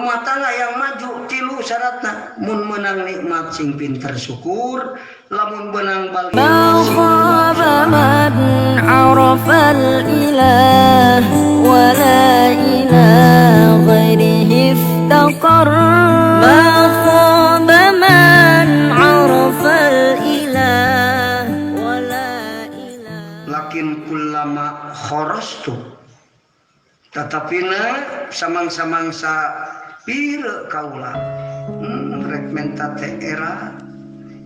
Rumah tangga yang maju tilu syaratna mun menang nikmat sing pinter syukur, lamun benang balik ما خاب من عرف الإله ولا إلى غيره افتقر ما خاب من عرف الإله ولا إلى lakin kullama kharastu tatapina samang-samangsa pire kaula rek menta teh era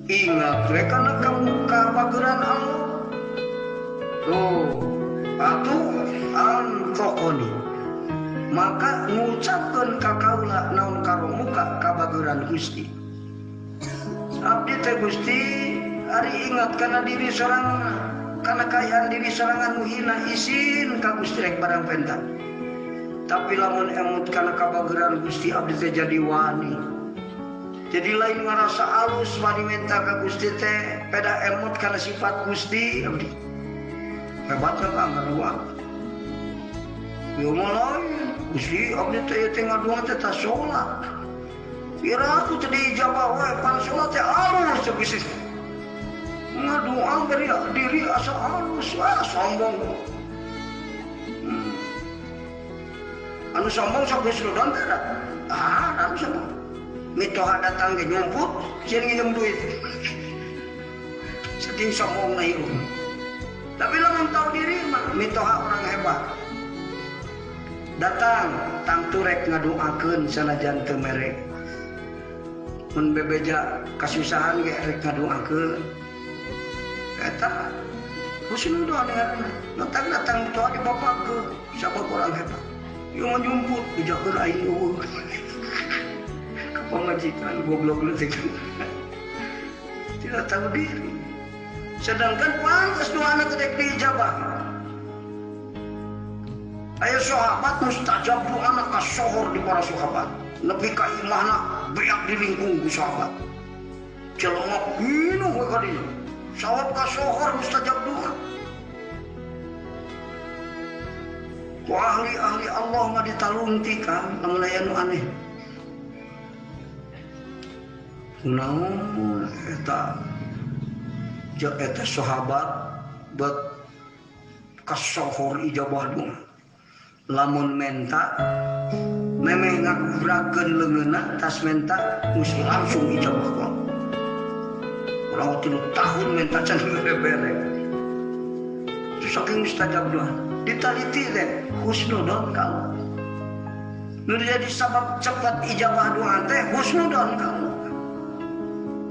ingat we kana kabageran Allah tuh atuh antokoni maka ngucapkeun ka kaula naon karomuka kabageran Gusti abdi teh Gusti ari ingat kana diri sorangan kana kaayaan diri sorangan nu hina isin ka Gusti rek barang penta tapi lamun emut kana kabageran Gusti abdi teh jadi wani jadi lain ngarasa alus wani menta ka Gusti teh peda emut kana sifat Gusti abdi hebatna ka ngadua ieu mah lain Gusti abdi teh teh ngadua teh tas salat ira aku teh diijabah we pan salat teh alus teh Gusti ngadua beri diri asa alus wah sombong. Anu sombong sok geus ludon teh da. Ah, anu sombong. Mitoha datang ge nyumput, sieun nginjem duit. Saking sombongna ieu. Tapi lamun tahu diri mah mitoha orang hebat. Datang tangtu rek ngadoakeun sanajan teu mere. Mun bebeja kasusahan ge rek ngadoakeun. Eta husnudon ngaranna. Datang datang mitoha dibapakeun sabab orang hebat. Ieu mah nyumput bejakeun aing eueuh. Ka pamajikan goblok leutik. Tidak tahu diri. Sedangkan pantas doana teh dek diijabah. Aya sahabat mustajab doana kasohor di para sahabat. Nepi ka imahna beak di lingkung ku sahabat. Celongok pinuh we ka dieu. Sawab kasohor mustajab doa. Ku ahli-ahli Allah mah ditalungti kan lamun aya nu aneh. Kunaon eta eta sahabat bet kasohor ijabah doa. Lamun menta memeh ngagubrakeun leungeunna tas menta geus langsung ijabah ku. Urang 3 tahun menta can bere-bere. Saking mustajab doa. Ditaliti teh husnudon ka Allah. Nu jadi sabab cepat ijabah doa teh husnudon ka Allah.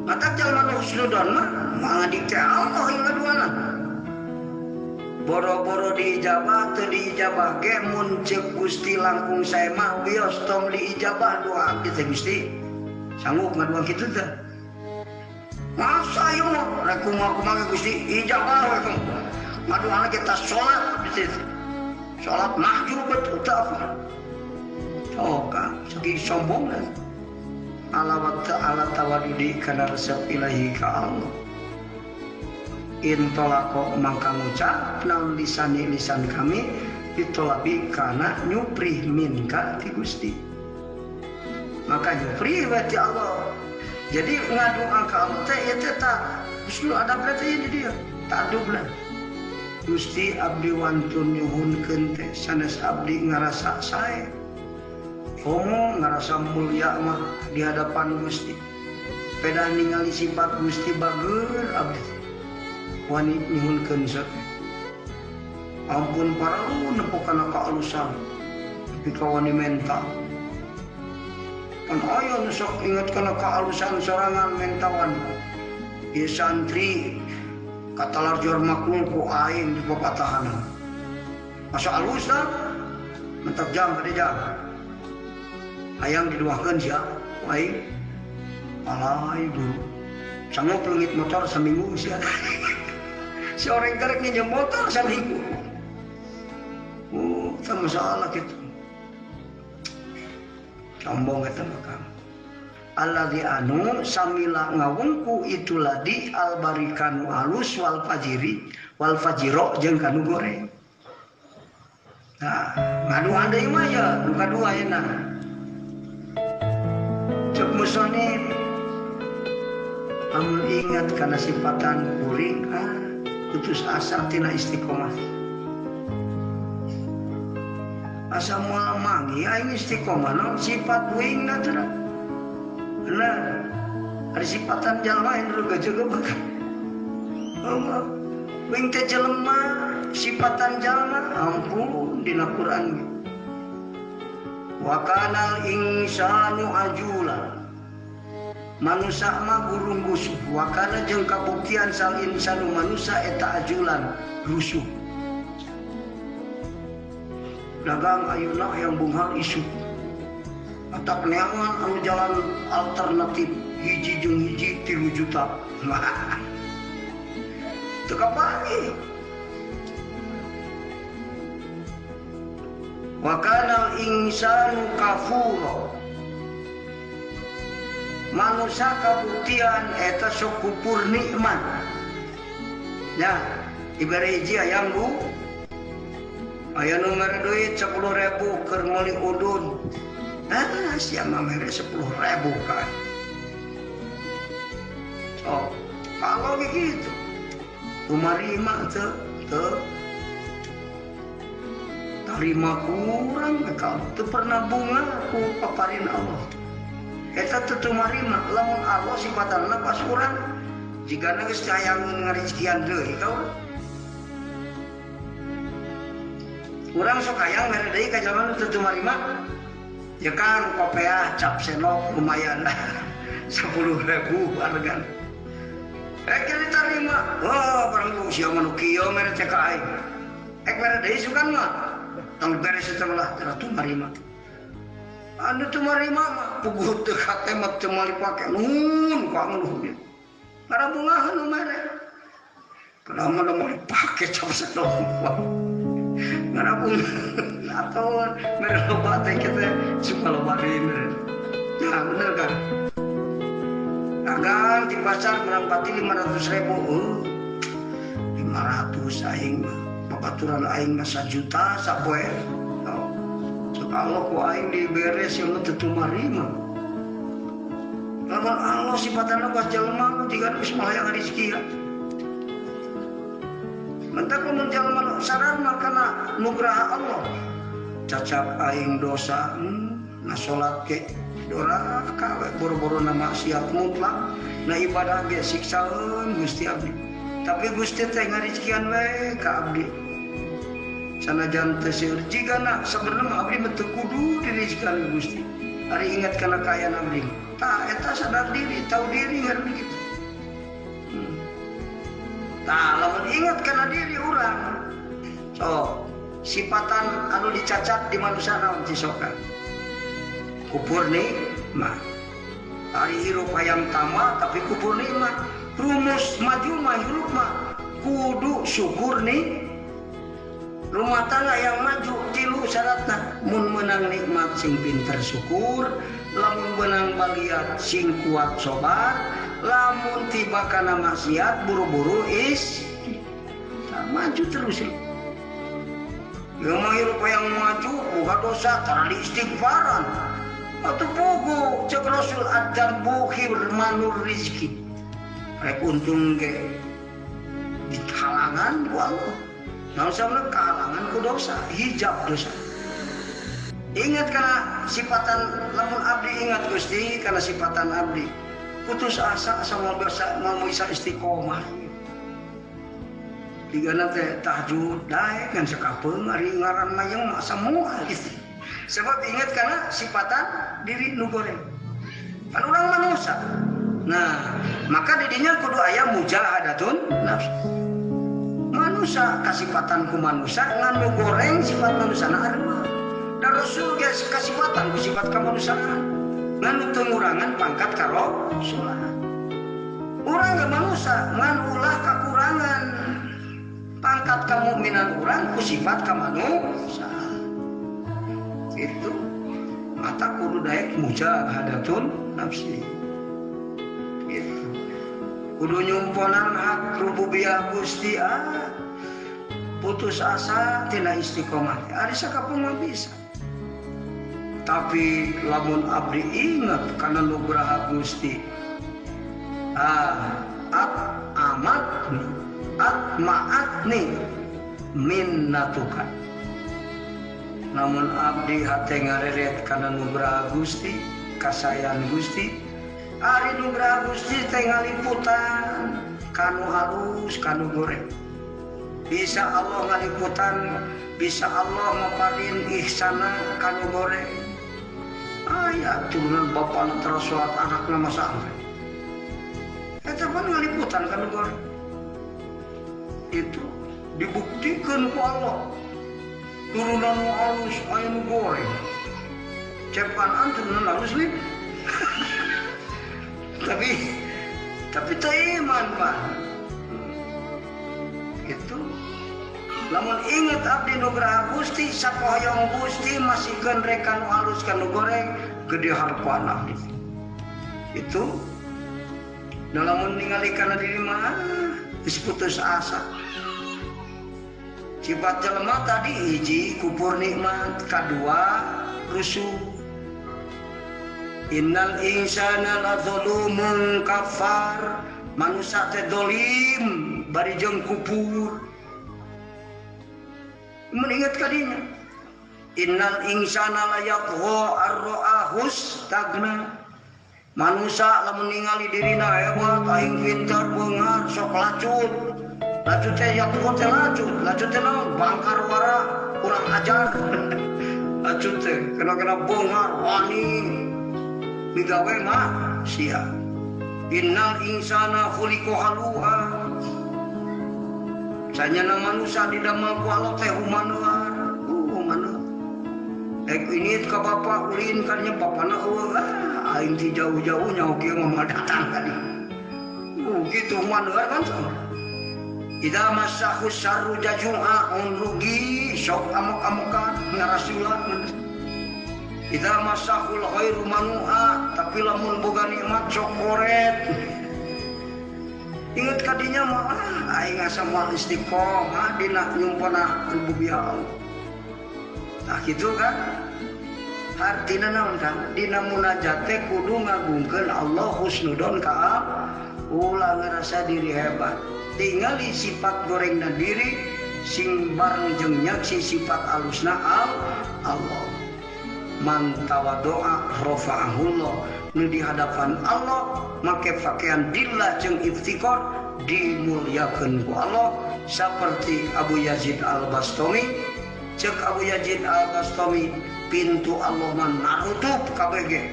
Matak jalma nu husnudon mah moal ngadikte Allah ieu ngaduana. Boro-boro diijabah teu diijabah ge mun ceuk Gusti langkung sae mah wios tong diijabah doa abdi teh Gusti. Sanggup ngadua kitu teh? Masa ieu mah rek kumaha-kumaha Gusti ijabah we kumaha. Ngaduana kita salat abdi teh. Salat mahjub betul tak. Oh kan, saking sombong kan. Ala wa ta'ala tawadudi kana resep ilahi ka Allah. Intolako mangka ngucap naon lisani lisan kami ditolabi kana nyuprih minka ti Gusti. Maka nyuprih we ti Allah. Jadi ngadoa ka Allah teh ieu teh tah husnul adab teh di dieu, ta'adubna. Gusti abdi wantun nyuhunkeun teh sanes abdi ngarasa sae. Homo ngarasa mulia mah di hadapan Gusti. Pedah ningali sifat Gusti bager abdi. Wani nyuhunkeun sae. Ampun paralu nepo kana kaalusan. Tapi kawani menta. Pan aya nu sok inget kana kaalusan sorangan mentawan. Ieu santri katalar jor maklum ku aing di papatahanan. Masa alus dah? Mentak jam gede jam. Hayang diduakeun sia ku aing. Alay guru. Sanggup leungit motor saminggu sia. Si orang kerek nginjem motor saminggu. Oh, teu masalah kitu. Sombong eta mah Kang. Alladzi anu samila ngawungku itu ladi albarikanu alus wal fajiri wal fajiro jeung kanu goreng. Nah, ngaduan deui mah ya, nu kadua ayeuna. Cek musonib amun ingat kana sifatan kuring putus asa tina istiqomah. Asa moal mangi aing istiqomah naon sifat uingna teh. Bener. Ari sifatan jalma anu gejegebeg. Uing teh jelema sifatan jalma ampun dina Quran. Wa kanal insanu ajula. Manusa mah gurung rusuh. Wa kana jeung kabuktian sal insanu manusa eta ajulan rusuh. Dagang ayeuna yang bunghar isu. Atak neangan anu jalan alternatif hiji jeung hiji 3 juta. Teu kapanggih. Wa kanal insanu kafura. Manusia kabuktian eta sok kupur nikmat. Ya, ibare hiji hayang bu aya nu mere duit 10.000 keur meuli udun. Ah, sia mah mere 10.000 kan. So, kalau begitu tumarima teu teu tarima kurang kalau teu pernah bunga ku paparin Allah. Eta teu tumarima lamun Allah sifatanna pas urang jigana geus hayang ngarizkian deui ka urang. Urang sok hayang mere deui ka jalma teu tumarima. Ya kan kopeah cap senok lumayan lah 10.000 hargana. Rek diterima. Oh, barang lu sia mah nu kieu mere teh ka aing. Ek mere deui sukan mah. Tong beres eta lah teu tumarima. Anu tumarima mah puguh teu kate mah teu moal dipake. Nun ku anu dia. Ngarabungahan nu mere. Padahal mah moal dipake cap senok. Ngarabung atau mere loba teh kita suka loba deui mere. Nah, bener kan? Dagang di pasar merampati 500.000. 500 aing mah. Babaturan aing mah 1 juta sapoe. Oh. Cek Allah ku aing diberes yang teu tumarima. Lamun Allah sifatna pas jelema jiga geus moal hayang rezeki. Mentak lamun jalma sadar mah kana nugraha Allah. Cacap aing dosa, na salat ge doraka we boro-boro na maksiat mutlak, na ibadah ge siksaeun Gusti abdi. Tapi Gusti teh ngarizkian we ka abdi. Sanajan teu seueur jigana sabenerna mah abdi mah teu kudu dirizkian Gusti. Ari ingat kana kaayaan abdi. Tah eta sadar diri, tahu diri ngaran kitu. Nah, lamun ingat kana diri urang. So, sifatan anu dicacat di manusia naon cisokan. Kupur nikmat. Ari hirup hayang tama tapi kupur nikmat. Rumus maju mah hirup mah kudu syukur nih. Rumah tangga yang maju tilu syaratna mun meunang nikmat sing pinter syukur, lamun meunang baliat sing kuat sobar, lamun tiba kana maksiat buru-buru is nah, maju terus. Yang mah hirup yang maju boga dosa tara diistighfaran. Atuh pugu cek Rasul adzan bukhir manur rizki. Rek untung ge di kalangan ku Allah. Naon sababna kalangan ku dosa, hijab dosa. Ingat kana sifatan lamun abdi ingat Gusti kana sifatan abdi. Putus asa sama dosa mau bisa istiqomah. Digana teh tahajud daek kan sakapeung ari ngaran mayang mah samoal gitu. Sebab ingat karena sifatan diri nu goreng. Kan urang manusia. Nah, maka didinya kudu aya mujahadatun nafs. Manusia kasifatan ku manusia ngan nu goreng sifat manusia na areuh. Dan Rasul ge kasifatan ku sifat kemanusiaan. Ngan nu teu ngurangan pangkat karasulan. Urang ge manusia ngan ulah kakurangan pangkat kamukminan urang ku sifat kamanusiaan. Itu mata kudu daek mujahadatun nafsi. Gitu. Kudu nyumponan hak rububiyah Gusti ah. Putus asa tina istiqomah. Ari sakapeung mah bisa. Tapi lamun abdi ingat kana nugraha Gusti, at amat at maatni minnatuka. Namun abdi hate ngareret kana nugraha Gusti, kasayan Gusti. Ari nugraha Gusti teh ngaliputan kanu halus kanu goreng. Bisa Allah ngaliputan, bisa Allah maparin ihsana kanu goreng. Aya turunan bapana terus salat anakna masa amre. Eta pun ngaliputan kanu goreng. Itu dibuktikan ku Allah. Turunan nu halus aya nu goreng. Cepan turunan halus lip. Tapi teu iman pan. Itu lamun inget abdi nugraha Gusti sapohoyong Gusti masihkeun rek kanu halus kanu goreng gede harpan abdi. Itu lamun ningali kana diri mah geus putus asa. Sifat jelema tadi hiji kufur nikmat, kadua rusuh. Innal insana lazalumun kafar, manusia teh dolim bari jeung kufur. Mun ingat kadinya. Innal insana layatgha ar-ra'ahus tagna. Manusia lamun ningali dirina hebat, aing pintar beunghar sok lacut. Lacut teh yatgha teh lacut, lacut teh naon? Bangkar wara, kurang ajar. Lacut teh kena-kena beunghar wani. Migawe mah sia. Innal insana khuliqa halu'a. Sanyana manusia didamel ku Allah teh humanuar. Humanuar. Ek ini ka bapak ulin kan nya bapana eueuh, aing ti jauh-jauh nyaho kieu mah datang ka dieu. Gitu humanuar kan sama. Idza masahu syarru jazua, on rugi sok amok-amokan ngarasulat. Idza masahul khairu manu'a, tapi lamun boga nikmat sok koret. Ingat kadinya mah aing asa moal istiqomah dina nyumpana rububiyah Allah. Nah kitu kan. Artina naon kan? Dina munajat teh kudu ngagungkeun Allah husnudon ka ulah ngarasa diri hebat. Tingali sifat gorengna diri sing bareng jeung nyaksi sifat alusna Allah. Man tawadoa rafa'ahullah, nu di hadapan Allah make pakaian dillah jeung iftikor dimuliakeun ku Allah, seperti Abu Yazid Al-Bastami. Cek Abu Yazid Al-Bastami, pintu Allah mah narutup kabeh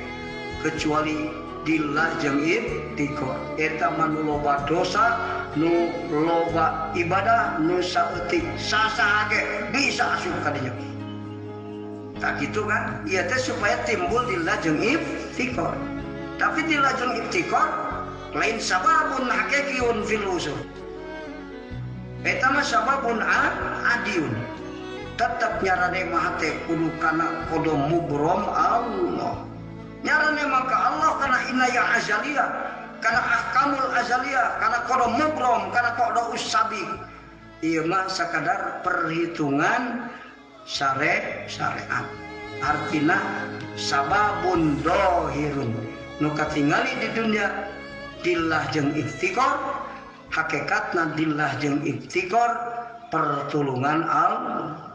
kecuali dillah jeung iftikor. Eta mah nu loba dosa, nu loba ibadah, nu saeutik sasaha ge bisa asup ka dinya. Tak gitu kan? Iya teh supaya timbul dillah jeung iftikor. Tapi dillah jeung iftikor lain sababun hakikiun fil usul. Eta mah sababun adiun. Tetep nyarane mah teh kudu kana qada mubram Allah. Nyarane mah ka Allah kana inayah azaliyah, kana ahkamul azaliyah, kana qada mubram, kana qada usabi. Ieu mah sakadar perhitungan syariat. Artina sababun dohirun, nu katingali di dunia dillah jeung iftikor, hakikatna dillah jeung iftikor pertulungan Allah.